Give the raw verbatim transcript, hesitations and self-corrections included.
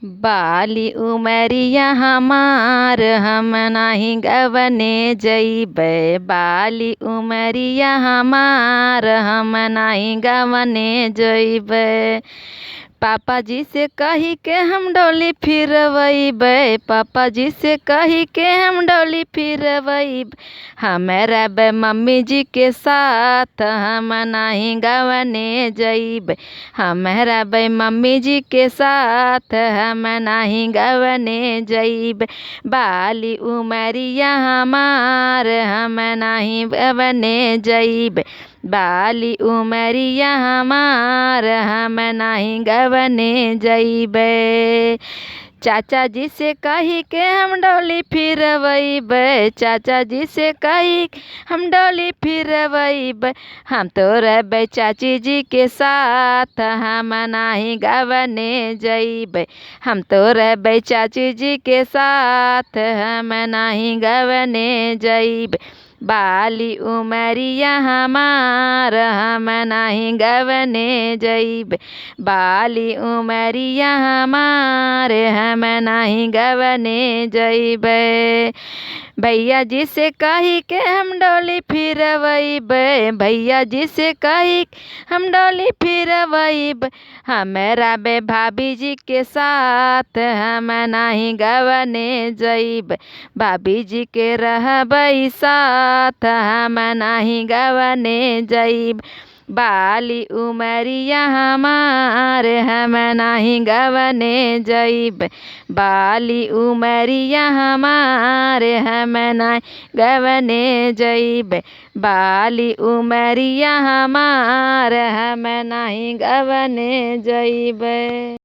बाली उमरिया हमार हम नाहीं गवने जइबै, बाली उमरिया हमार हम नाहीं गवने जइबै। पापा जी से कही के हम डोली फिरवइबै, पापा जी से कही के हम डोली फिरवइबै। हम रहबै मम्मी जी के साथ, हम नाहीं गवने जइबै। हम रहबै मम्मी जी के साथ, हम नाहीं गवने जइबै। बाली उमरिया हमार, हम नाहीं गवने जइबै। बाली उमरिया हमार, हम नाहीं गवने जइबै। चाचा जी से कही के हम डोली फिरवइबै, चाचा जी से कही के हम डोली फिरवइबै। हम तो रहबै चाची जी के साथ, हम नाहीं गवने जइबै। हम तो रहबै चाची जी के साथ, हम नाहीं गवने जइबै। बाली उमरिया हमार, हम नाहीं गवने जइबै। बाली उमरिया हमार, हम नाहीं गवने जइबै। भइया जी से कही के हम डोली फिरवइबै, भइया जी से कही के हम डोली फिरवइबै। हम रहबै भाभी जी के साथ, हम नाहीं गवने जइबै। भाभी जी के रहबै साथ, हम नाहीं गवने जइबै। बाली उमरिया हमार, हम नाहीं गवने जइबै। बाली उमरिया हमार, हम नाहीं गवने जइबै। बाली उमरिया हमार, हम नाहीं गवने जइबै।